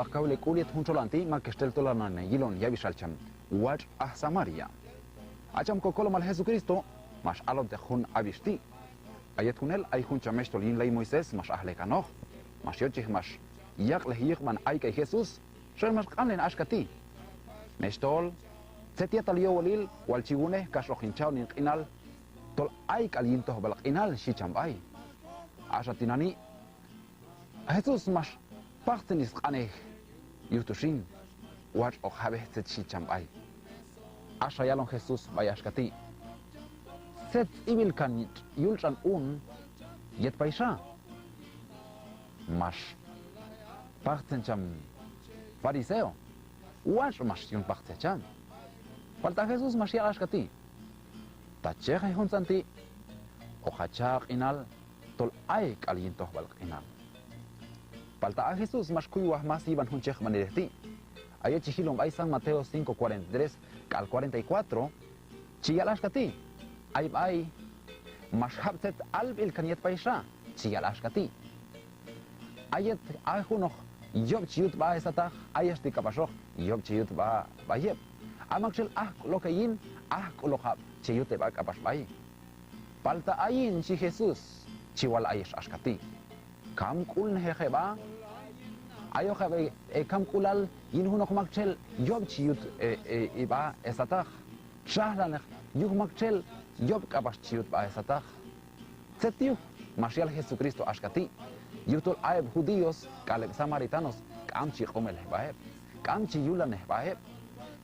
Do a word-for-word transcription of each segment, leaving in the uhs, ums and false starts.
Kawil hek'ul yet jun txolan ti' mak hex tel tol lanan heyilon yab'ixal cham watx' aj Samaria. A cham Kokolomal Jesucristo max alonteq jun ab'ix ti'. A yet junel ay jun cham mexhtol yin ley Moisés max ajlekanoq. Max yochej max yaq'lej yiqb'an ayk'ay Jesús, xan max q'anlen axka ti': Mexhtol, tzet yetal yowalil wal chi wunej kax hoq hin chaon hin q'inal tol ayk'al yin tojb'al q'inal, xhi cham b'ay. Axa tinani' Jesús max paqtzen sq'anej yuj tu xin: Watx' hoq jab'ej tzet xhi cham b'ay. Axa yalon Jesús b'ay axka ti': Tzet tz'ib'ilkan yul tx'an un yet payxa. Max paqtzen cham fariseo: Watx' max yun paqtzej cham. Palta Jesús max yal axka ti': Ta chejej juntzan ti' hoq hacha' ha q'inal tol ayk'al yin tojb'al q'inal. Palta a Jesús max kuywaj más yib'an jun chejb'anilej ti'. A yet chi jilon b'ay San Mateo cinco cuarenta y tres k'al cuarenta y cuatro, chi yal axka ti': Ay b'ay max jab' tzet alb'ilkan yet payxa, chi yal axka ti': A yet a junoq yob' chi yut sb'a hesataq, ayex ti' k'apaxoq yob' che yut sb'a b'ay heb'. A maktxel ajk'ul ok heyin, ajk'uloqab' che yut heb'a k'apax b'ay. Palta ayin, xhi Jesús, chi wal ayex axka ti': Kamk'ulnejeq heb'a, ayoqab' he, he kamk'ulal yin junoq maktxel yob' chi yut, e, e, sb'a hesataq. Txajlaneq yuj maktxel yob' k'apax chi yut sb'a hesataq. Tzet yuj max yal Jesucristo axka ti'? Yujtol a heb' judíos k'al heb' samaritanos k'am chi q'umelej sb'a heb', k'am chi yulanej sb'a heb'.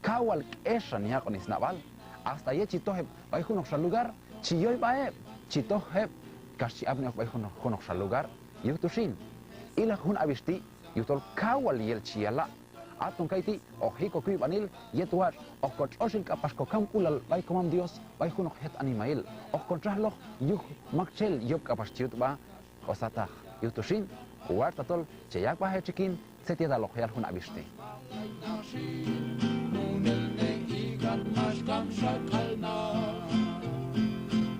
Kaw wal k'exan yaq'on snab'al, hasta yet chi toj heb' b'ay junoqxa lugar, chi yoy sb'a heb', chi toj heb' kax chi apni ok b'ay junoq, junoqxa lugar. Yuj tu xin, ilaq jun ab'ix ti' yujtol kaw wal yel chi yala'. Aton kayti' hoq ji' kokuyb'anil yet watx' hoq kotx'oxil k'apax kokamk'ulal b'ay komam Dios b'ay junoq jet animahil. Hoq kotxajloq yuj maktxel yob' k'apax chi yut sb'a kosataq. Yuj tu xin, watx' tatol che yaq' sb'a hetxikin tzet yetal hoq yal jun ab'ix ti'.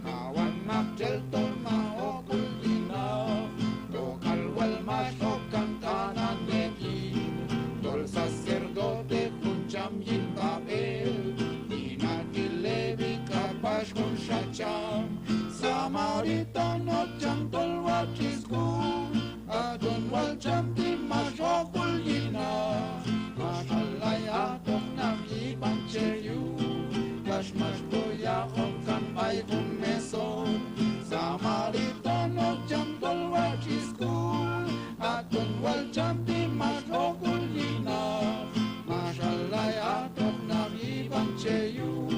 Kawan maktxel tol maj okul yin naq, tok'al wal max ok kan t'anan yib'an, tol sacerdote jun cham yin b'ab'el, yin a ti' Leví k'apax junxa cham, samaritano cham tol watx' sk'ul. Aton wal cham ti' max okul yin naq, max allay ajtoq naq yib'an cheyuj, kax max to yaq'on kan b'ay jun mesón. Samaritano cham tol watx' sk'ul, aton wal cham ti' max okul yin naq, max allay ajtoq naq yib'an cheyuj,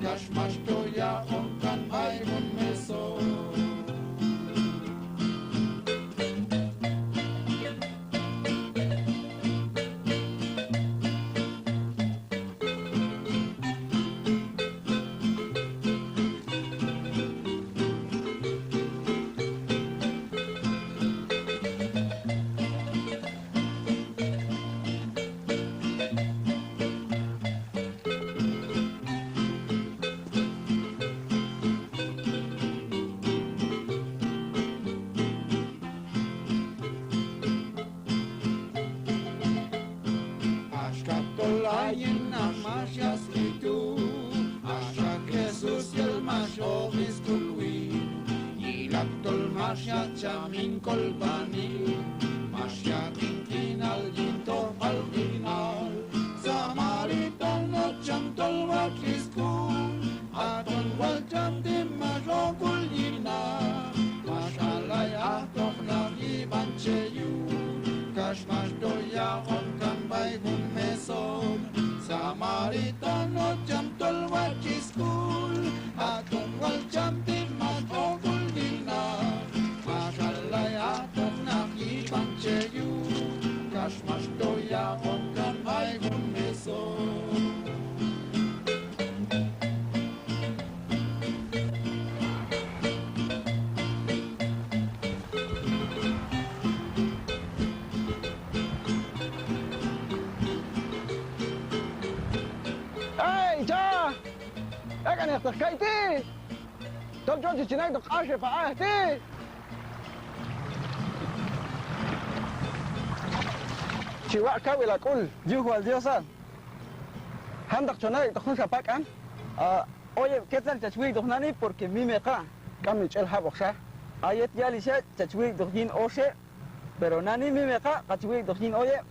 kax max to yaq'on kan b'ay jun mesón. Axka tol ayin naq max yasji tu', axa Jesús yel max oq' sk'ul win, yilaq tol max yal cham yin kolb'anil, max yaq'in q'inal yin tojb'al q'inal. Samaritano cham tol watx' sk'ul, aton wal cham ti' max okul yin naq, max allay ajtoq naq yib'an cheyuj, kax max to yaq'on kan b'ay jun mesón. Samaritano cham tol watx' sk'ul, aton wal cham ti' max okul yin naq, max allay ajtoq naq yib'an cheyuj, kax max to yaq'on kan b'ay jun mesón. ¡Ey, cha! Ek'aneqteq kayti'. Tol ch'ochi chin aytoq q'axepal aj ti'. Chi waq' kawil ha k'ul. Yuj wal Dios, a. Jantaq chon ayoktoq junxa pak'an. A, oyeb' quetzal chach wi'iktoq nani porque mimeq ha'. K'am mi ch'el jab'oqxa. A yet yalixha chach wi'iktoq yin oxeb', pero nani mimeq ha' kach wi'iktoq yin oyeb'.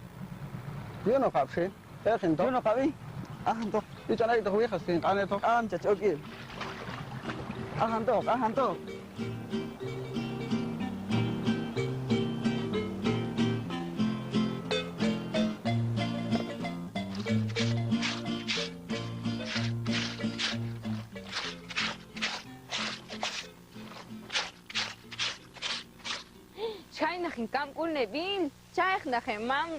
Yunoqab' xin. Eqintoq. Yunoqab'i. Ajantoq. Ich'an ayoktoq wixa xin q'anetoq. K'am chach ok ib'. Ajantoq, ajantoq. Chi jay naq hin kamk'ulneb'il, cha'ej naq hemam.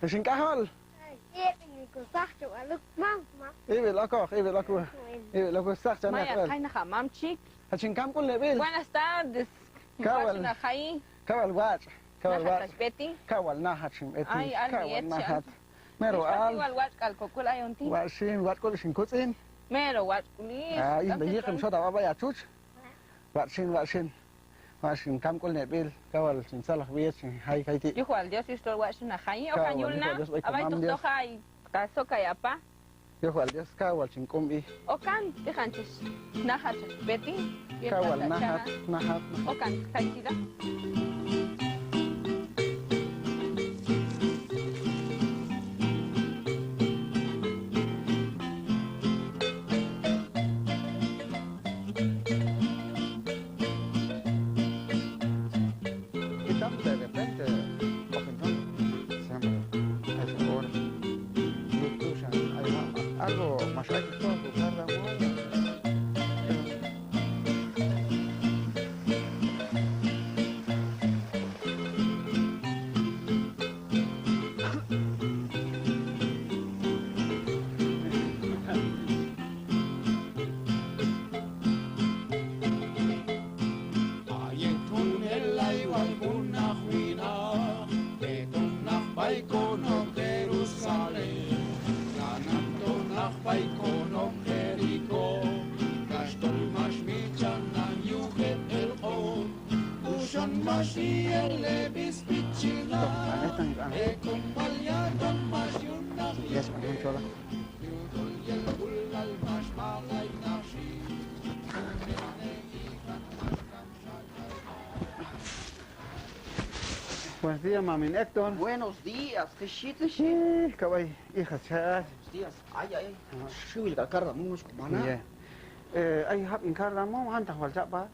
Ex hin k'ajol. Ay, ib'il ko saj chob'al ok, mam, mam. Ib'il okoq, ib'il okoq. Bueno. Ib'il okoq, saj chane. Maya, jay naq hamam chik. Hach hin kamk'ulneb'il. Buenas tardes. Kawal. Watx' na jayi. Kawal watx'. Kawal najat watx'. Hach b'eti. Kawal najat xin b'eti. Ay, al kawal yet najat. Mero al. Wal watx' k'al kok'ul ayon ti'. Watx' xin, watx' k'ul xin kutz'in. Mero watx' k'ul ix. Ah, ix b'ay yiqem xot ha b'a b'ay ha txutx. Watx' xin, watx' xin. Watx' xin kamk'ulneb'il, kawal chin tzalajb'i yet chin jay kayti'. Yuj wal Dios, ix tol watx' xin ha jayi, okan yul na, ha b'ay toq toj ay, ha sokay ha pa. Yuj wal Dios, kawal chin k'umb'i. Okan, tijan chex najat chex b'eti. Kawal najat, najat, najat. Okan kayti' la. Y tanto de repente, porque entonces siempre es hora. Y tú, o sea, hay algo más, hay que todo buscar la moda. A yet junel ay wal jun naq winaq, teton naq b'ay konob' Jerusalén, lanan ton naq b'ay konob' Jericó, kax tol max mitx'chaj naq yuj heb' elq'om. Kuxon max yi' el heb' spichil naq, ek'om wal yaton max yun naq yetoq. Buenos días, mamin Héctor. Buenos días, ¿qué hiciste? Sí, kaway, hija, chas. Buenos días. Ay, ay. Xiwil k'al cardamom, no es cubana. Eh, ay jab' hin cardamom, jantaq wal chaq'b'a.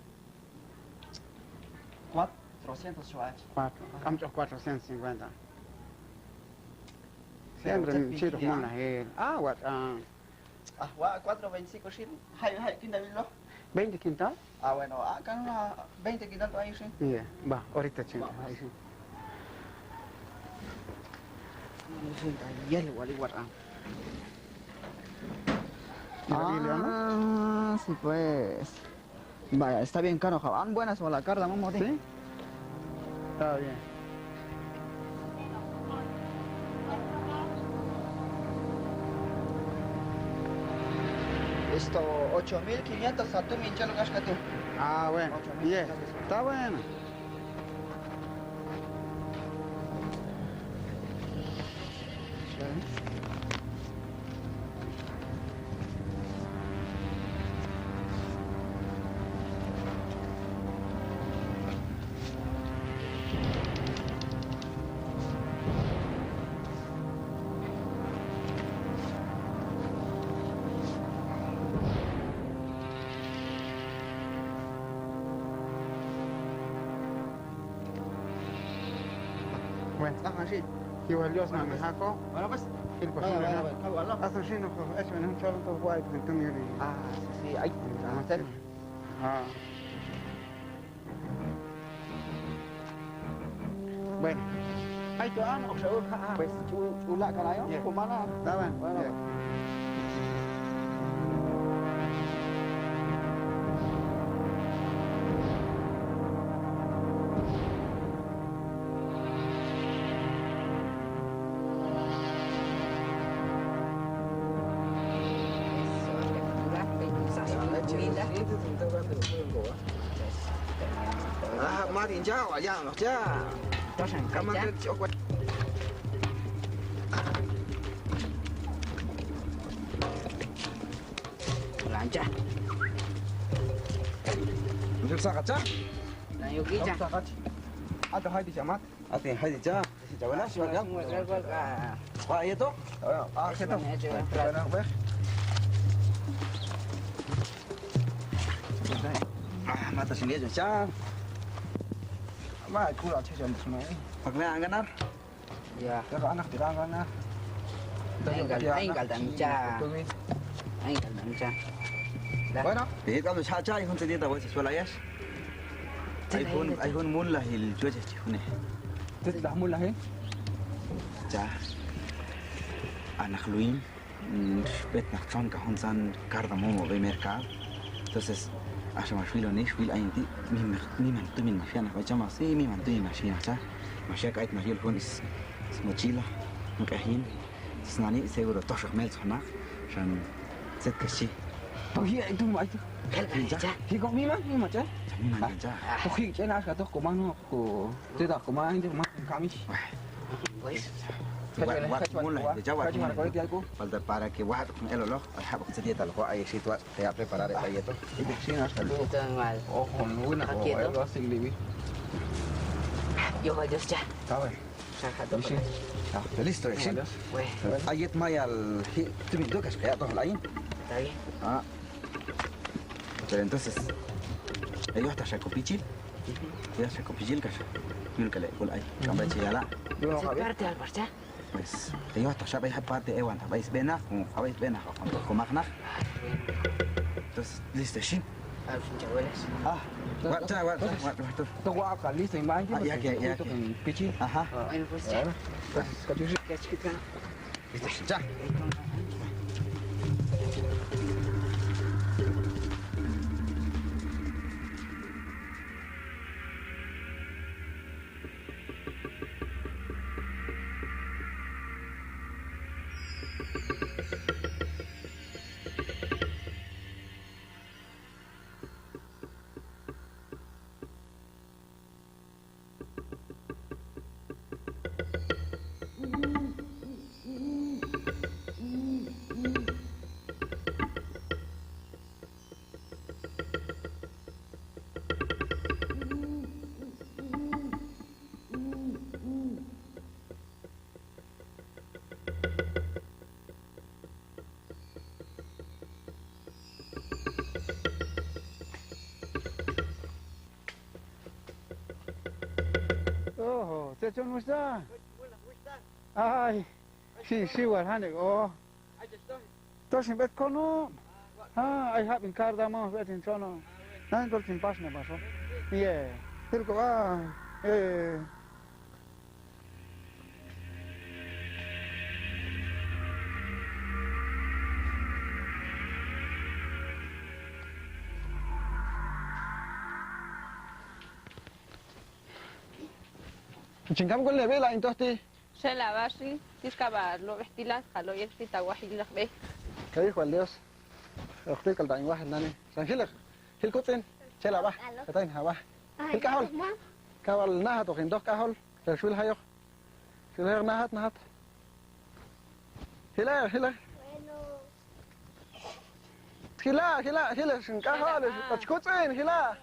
Cuatrocientos chwach. Cuatro. Ajá. K'am ch'oj cuatrocientos cincuenta. Siempre chi toj mulnajil. Ah, watx', ah. Ah, wa, cuatro veinticinco xin. Jay, jay quintal lo. ¿Veinte quintal? Ah, bueno, ah, kan una veinte quintal todavía xin. Ya, va, ahorita chin. Va, va. Ahí sí. Yel wali watx', ah. Ah, sí, pues. Vaya, está bien caro, ja. Ah, buenas o la cardamomo, ¿sí? Está bien. Esto, ocho mil quinientos a tu minchelo casca tú. Ah, bueno. Ocho mil quinientos. Está bueno. Bueno, tz'aqan xin. Yuj wal Dios, mamin Jacob. Bueno, pues. Jil ko xin. Vale, vale, vale. Asan xin, no, es un cholo, todo guay, con tu miri. Ah, sí, sí, ay. Ah, sí. Ah. Bueno. Ay, to am, ok, seguro, ja, ja. Pues, chu, chula, carayo. Ya. Cubana. Está bien. Bueno. Ya. Ah, Marin, ya, ya, ya. Toxan kay cha. Lancha. Lan yok icha. Ata jay ti' chamat. Ata jay ti' cha. Wa, yeto. Ah, yeto. Ah, mata sin yeto cha. Ma, kula che chan. Pak le anganar. Ya. Pero anak tirang kan na. Ay, kal-, ay, kal dan cha. Ay, kal dan cha. Bueno, ti kal cha cha, ay jun ti ta wal escuela yax. Ay jun, ay jun mulnajil chwechej chi june. Tzet laj mulnajil? Cha. Anak luin. Mm, b'et naq txon ka juntzan cardamomo b'ay mercado. Entonces, axa max wiloni, xwil ayin ti', miman, miman tumin max ya' naq b'ay cham, sí, miman tumin max ya' naq cha. Max ya' k'ayet max yul jun s-, smochila, jun q'eqin, snani, seguro toxoq meltzoj naq, xan tzet kax chi. Toji ay tu' ma ay tu'. Jikoq miman, miman cha. Miman cha. Toji ch'en axka toq koman, no. Ku, ti ta koman, ti koman kamich. Pues. Wa, wa, mulnaj, ya, wa, mulnaj. Falta para que wa, con el olor, ay jab'oq tzet yetal, wa, ay, sí, wa, te voy a preparar, ay, esto. Y te cocinas, tú. Todo mal. Ojo, no, una, ojo, algo así, Libby. Yo, Dios, ya. A ver. Saca todo. Sí. Ah, listo, sí. Bueno. Ay, yet mayal, sí, tú me tocas, que ya todo ahí. Está bien. Ah. Pero entonces, ay, yo hasta saco pichil. Yaj xa kopichil kax yul k'al ek'ul ay. K'am b'ay chi yala'. Pues, te yoj ta xa b'ay jab' parte ewan ta b'ay sb'enaj, como jab'ay sb'enaj, como komaq naj. Entonces, listo xin. Ah, watx' cha, watx' cha, watx' cha. Toq waq' k'al listo, ya que, ya que. Pichil. Ajá. Bueno, pues, ya. Entonces, kachuxi. Ya, chiquita. Listo, ya. Ojo, tzet chon wuxhta. Ay, xhi, xhi wal janek', o. Tol xin b'et konob'. Ha, ay jab' hin cardamom b'et hin txonob'. Nan tol chin paxnej paxoq. Ye, jil kob'a, e. Chin kam k'ulneb'il a hin toj ti'. Xhel a b'a xin, tix kab' a lob'ej ti la, ha loyej ti ta wajil naq b'e. Kayej wal Dios. Hoq ti' k'al ta' hin wajil nani. Xan jilej, jil kutz'in. Xhel a b'a. Katayin ha b'a. Jil k'ajol. Kawal najat hoq hin toj k'ajol. Pero xwil jayoq. Xwil jayoq najat, najat. Jilej, jilej. Jila', jila', jilej xin k'ajol, hoq kutz'in, jila'.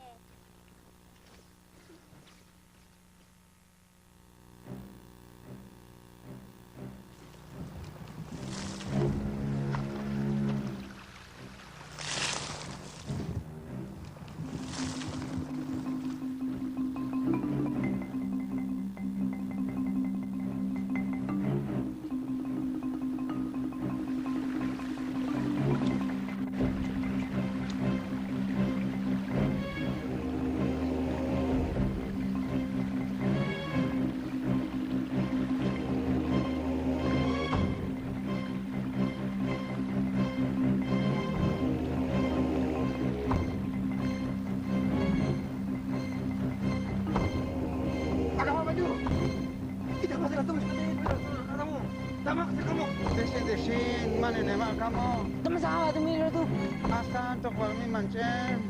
Ita, ita, ita, ita, ita, ita, ita, ita, ita, Tama, tama. Dixin, dixin, man hin hema' kamo. Tama sa, tama, tama. Asan, tok wal miman ch'en.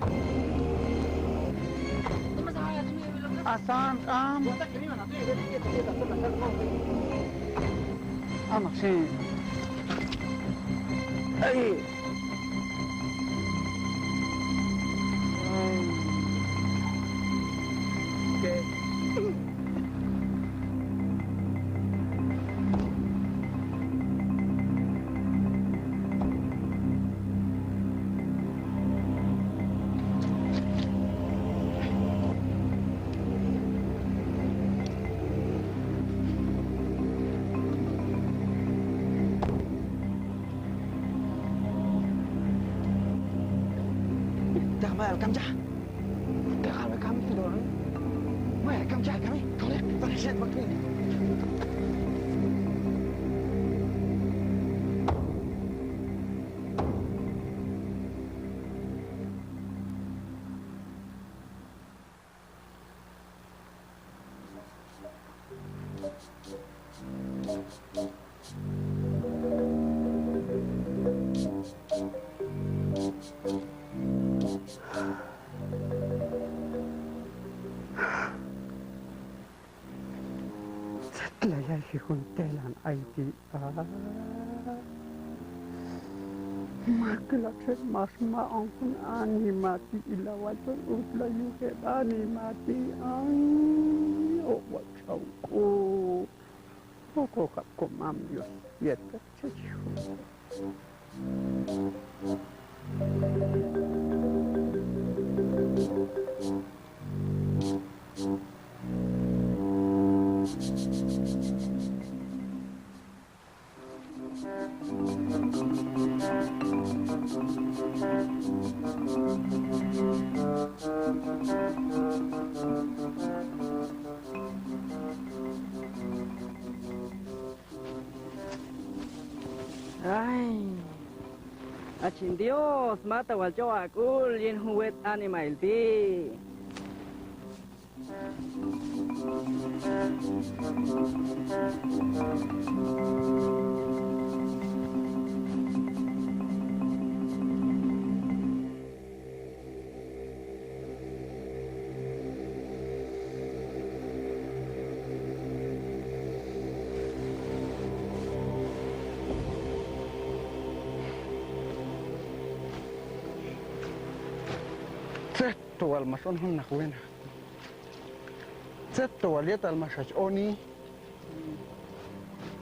Tama sa, tama, tama. Asan, am. Amaq xin. Ay. Ay. Teqan mayal kamcha'. Teqan mayal kamcha'. Mayal kamcha' kami. Kawleq, paqixet mak twin. Tzet la yayji jun telan ay ti', a. Mak la txel max maq'on jun anima ti', ilawal tol ut la yuj heb' anima ti', ay, oq' wal txaw k'u. Okoqab' komam Dios yetoq chach jun. Ay, hach hin Dios, mata wal ch'ok' ha k'ul yin jun wet animahil ti'. Tzet to wal max on jun naq winaq. Tzet to wal yetal max hach oni.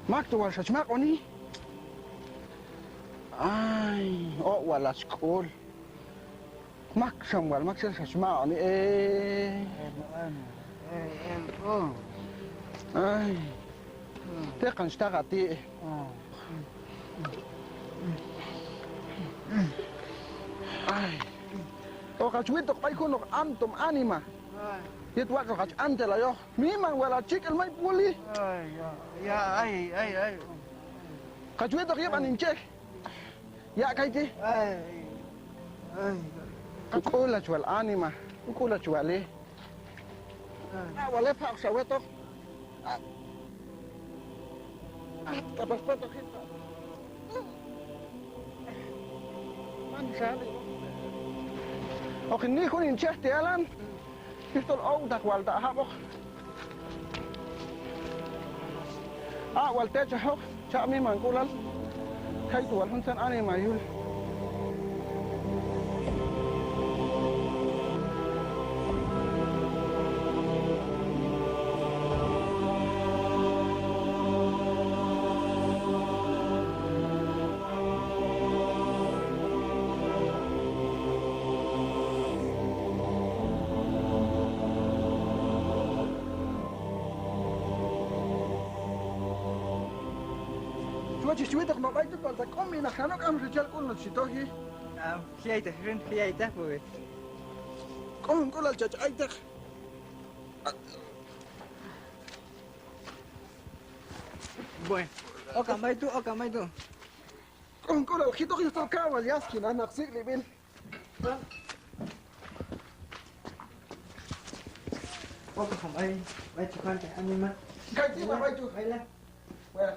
Mak to wal xach maq'oni. Ay, oq' wal hach k'ul. Mak xam wal mak xel xach maq'oni, eh. Ay. Teqan xtaq ha ti'. Ay. Hoq hach witoq b'ay junoq antom anima. Yet watx' hoq hach antelayoq. Miman wal hach chik'il may puli. Ay, ya, ya, ay, ay, ay. Hoq hach witoq yib'an hin chej. Ya' kayti'. Ay, ay. Uk'ul hach wal anima, uk'ul hach wali. Ay. A' wal epxaq xa wetoq. A'. A' k'apax patoq jin. Man xali. Hoq hin ni' jun hin chej ti' yalan. Yujtol owtaq wal ta' jab'oq. A' wal techajoq, cha' mimank'ulal. Kaytu' wal juntzan anima yul. Chi wochej chi witoq no' b'ay tu', palta k'am mi naq jano', k'am ri chal k'ul no' chi toji. Ah, ji'ayteq xin, ji'ayteq, pues. K'am k'ulal chach ayteq. Bueno, okan b'ay tu', okan b'ay tu'. K'am k'ulal jitoq yujtol kawal yaskin aj naq sik'lib'il. Okan b'ay, b'ay tu' jantej anima. Kay ti' ma b'ay tu'. B'ay la. Bueno.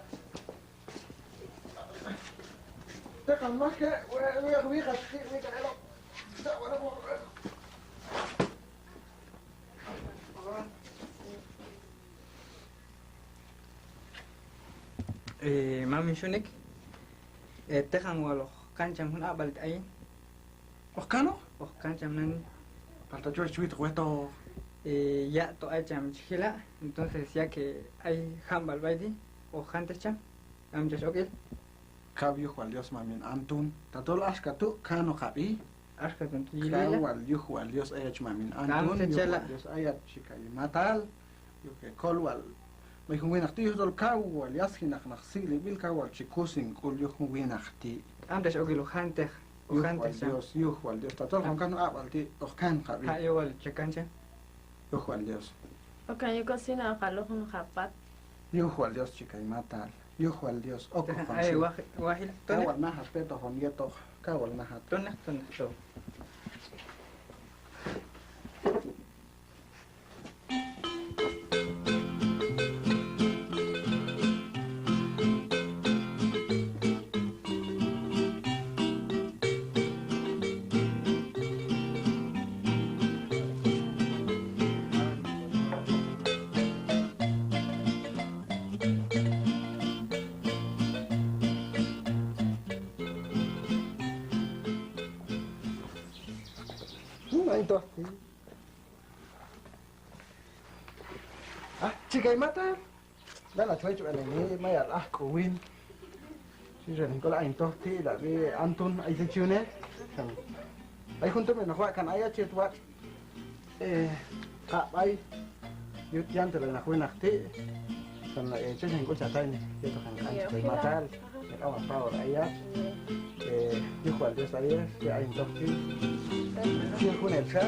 Teqan maj ke, we, we, wi, wi, wi, wi, wi, wi, wi, wi, wi, wi, wi, Eh, mamin Xunik, eh, teqan wal hoq kan cham jun aq'b'al ti' ayin. ¿Hoq kanoq? Hoq kan cham nani. Palta chi wal chi witoq wetoq. Eh, yaq'to ay cham chi jila', entonces ya que ay jamb'al b'ay ti', hoq jantej cham, k'am chach ok il. Kaw yuj wal Dios mamin Antun, tatol axka tu' kanoqab'i. Axka tu' yili la. Kaw wal yuj wal Dios ayach mamin Antun, yuj wal Dios ayach chi kay matal. Yuj hekolwal b'ay jun winaq ti', yujtol kaw wal yasji naq naq sik'lib'il, kaw wal chi kus hin k'ul yuj jun winaq ti'. K'am chach ok il, hoq jantej, hoq jantej cham. Yuj wal Dios, yuj wal Dios. Tatol hoqon kan jun aq'b'al ti', hoq kanoqab'i. Ha' yowal che kan cham. Yuj wal Dios. Okan yuj ko sina hoq aloq jun japat. Yuj wal Dios chi kay matal. Yuj wal Dios, okoqon xin. Ay, waj-, wajil, kaw wal najat petoq hon yetoq, kaw wal najat. Toneq, toneq, to. Ay, to. Ah, chi kay matal. Lanan chi way chi b'aneni, mayal aj k'u win. Chi ren hin k'ul ayin toj ti' la b'i Antun, ay tzet chi yune'. Ay jun tumin hoq waq'kan ayach yet watx', eh, aq'b'ay yut yantelay naq winaq ti'. Xan, eh, ch'en hin k'ul cha tayni yetoq hin q'an chi kay matal. K'amaq pawar ayach. Eh, yuj wal Dios ayach, eh, ayin toj ti'. Chi junelxa.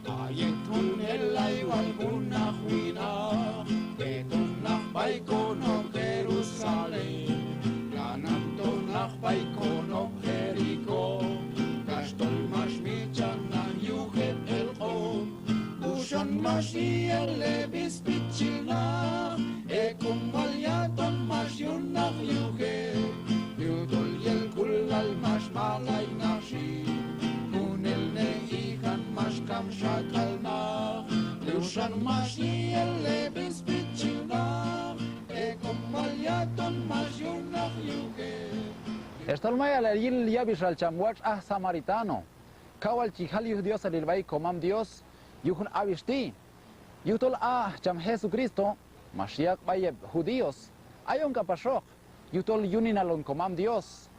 A yet junel ay wal jun naq winaq, teton naq b'ay konob' Jerusalén, lanan ton naq b'ay konob' Jericó, kax tol max mitx'chaj naq yuj heb' elq'om. K'uxan max yi' el heb' spichil naq, ek'om wal yaton max yun naq yuj heb', yujtol yel k'ulal max maq'lay naq xin, junelne ijan max kam xa k'al naq. K'uxan max yi' el heb' spichil naq, ek'om wal yaton max yun naq yuj heb'. Ex tol mayal yil yab'ixal cham watx' aj samaritano, kaw wal chi jal yuj diosalil b'ay komam Dios yuj jun ab'ix ti'. Yujtol a cham Jesucristo max yaq' b'ay heb' judíos, ayon k'apaxoq yujtol yuninal on komam Dios,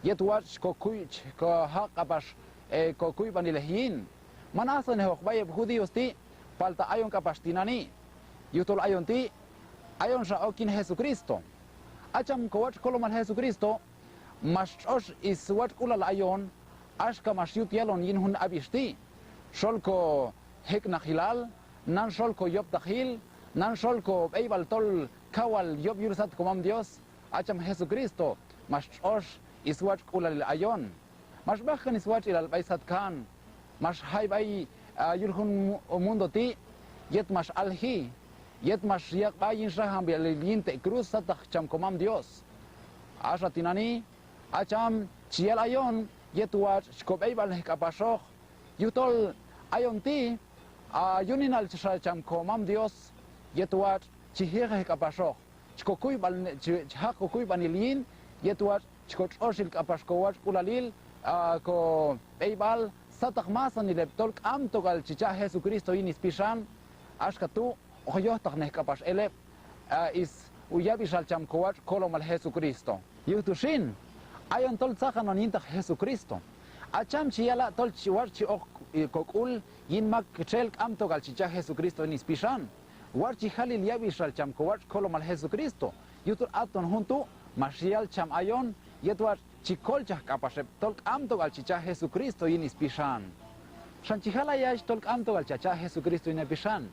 yet watx' chi kokuy, chi kojaq' k'apax, eh, kokuyb'anilej yin. Man asannejoq b'ay heb' judíos ti', palta ayon k'apax tinani'. Yujtol ayon ti', ayonxa ok yin Jesucristo. A cham kowatx' kolomal Jesucristo, max tx'ox swatx'k'ulal ayon, axka max yut yalon yin jun ab'ix ti'. Xol kojek'naqilal, nan xol koyob'taqil, nan xol kob'eyb'al tol kaw wal yob' yul sat komam Dios, a cham Jesucristo max tx'ox swatx'k'ulalil ayon. Max b'eqkan swatx'ilal b'ay satkan, max jay b'ay, a, yul jun mu-, mundo ti', yet max alji, yet max yaq' b'a yin xajanb'ilal yin te' cruz sataq cham komam Dios. Axa tinani', a cham chi yal ayon, yet watx' chi kob'eyb'alnej k'apaxoq, yujtol ayon ti', a, yuninalxa cham komam Dios, yet watx' chi jiqej k'apaxoq. Chi kokuyb'al-, chi, chi jaq' kokuyb'anil yin, yet watx' chi kotx'oxil k'apax kowatx'k'ulalil, a, kob'eyb'al sataq masanil heb' tol k'amto k'al chi cha' Jesucristo yin spixan, axka tu' hoq yojtaqnej k'apax el heb', a, syab'ixal cham kowatx' kolomal Jesucristo. Yuj tu xin, ayon tol tzaqan on yintaq Jesucristo. A cham chi yala' tol chi watx' chi ok, e, kok'ul yin maktxel k'amto k'al chi cha' Jesucristo yin spixan. Watx' chi jal el yab'ixal cham kowatx' kolomal Jesucristo, yujtol aton jun tu' max yal cham ayon, yet watx' chi kolchaj k'apax heb' tol k'amto k'al chi cha' Jesucristo yin spixan. Xan chi jal ayach tol k'amto k'al cha cha' Jesucristo yin hepixan.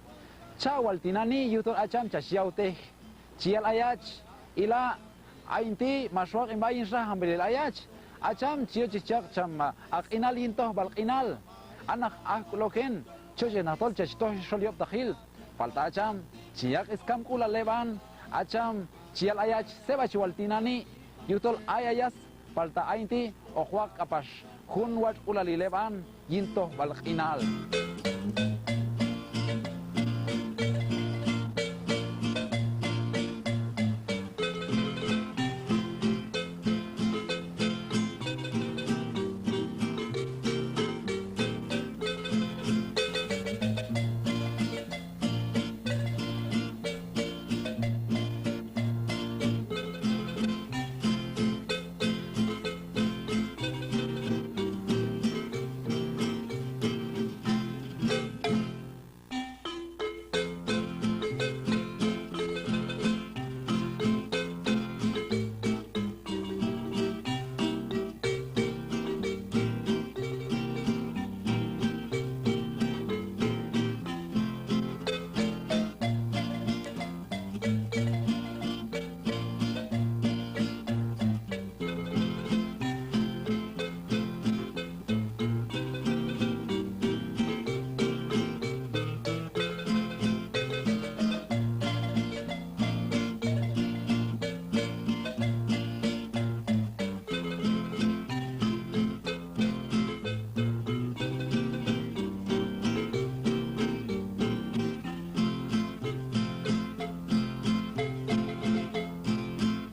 Cha' wal tinani' yujtol a cham chach yawtej. Chi yal ayach, ila', ayin ti' max waq'in b'a yin xajanb'ilil ayach. A cham chi yochej chaq' cham, a, a q'inal yin tojb'al q'inal. A naq ajk'ul ok hin, chochej naq tol chach toj xol yob'taqil. Palta a cham chi yaq' skamk'ulal eb'an, a cham chi yal ayach seb'ach wal tinani', yujtol ay ayach, palta ayin ti' hoq waq' k'apax jun watx'k'ulalil eb'an yin tojb'al q'inal.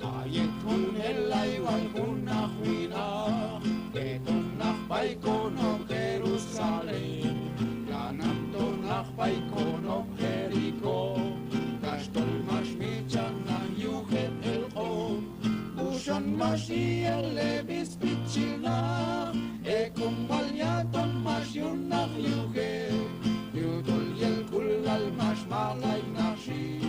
A yet junel ay wal jun naq winaq, teton naq b'ay konob' Jerusalén, lanan ton naq b'ay konob' Jericó, kax tol max mitx'chaj naq yuj heb' elq'om. K'uxan max yi' el heb' spichil naq, ek'om wal yaton max yun naq yuj heb', yujtol yel k'ulal max maq'lay naq xin,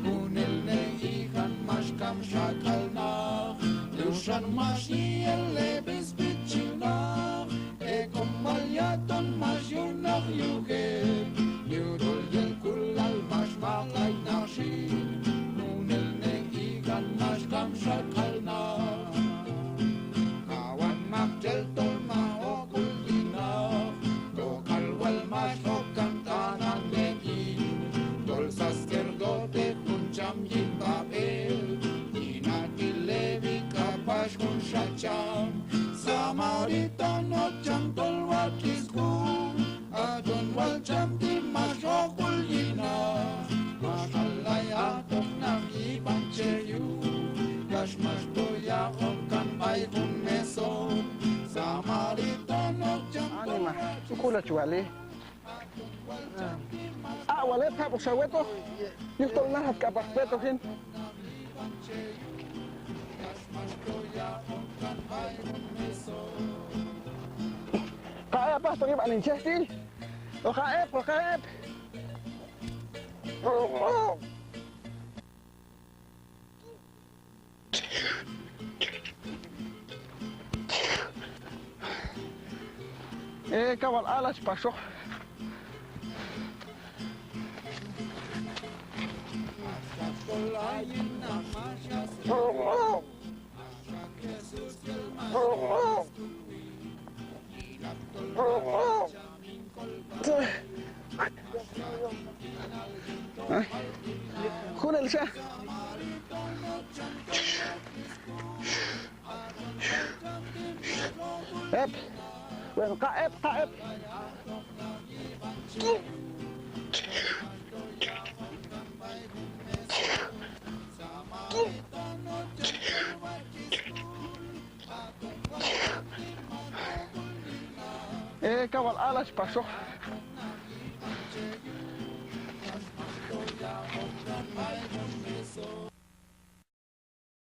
junelnej ijan max kam xak'al naq. K'uxan max yi' el heb' spichil naq, ek'om wal yaton max yun naq yuj heb', yujtol yel k'ulal max maq'lay naq xin, junelnej ijan max kam xak'al naq. Kawan maktxel tol maj oq' k'ul yin naq, tok'al wal max oq' kan t'anan heb' yin, tol sacerdote jun cham yin b'ab'el, yin a ti' Leví k'apax junxa cham, samaritano cham tol watx' sk'ul, aton wal cham ti' max oq' k'ul yin naq, max allay atoq naq yib'an chej yuj, kax max to yaq'on kan b'ay jun mesón, samaritano cham tol watx' sk'ul. Anima, tu k'ul ach wali. A wal heb' jab'oqxa wetoq, yujtol najat k'apax wetoq jin. Kaq heb' ajtoq yib'an hin chejb'il. Oq kaq heb', oq kaq heb'. E, kaw wal alach paxoq. Ay, junelxa. Heb'. Bueno, kaq heb', kaq heb'. E, kaw wal alach paxoq.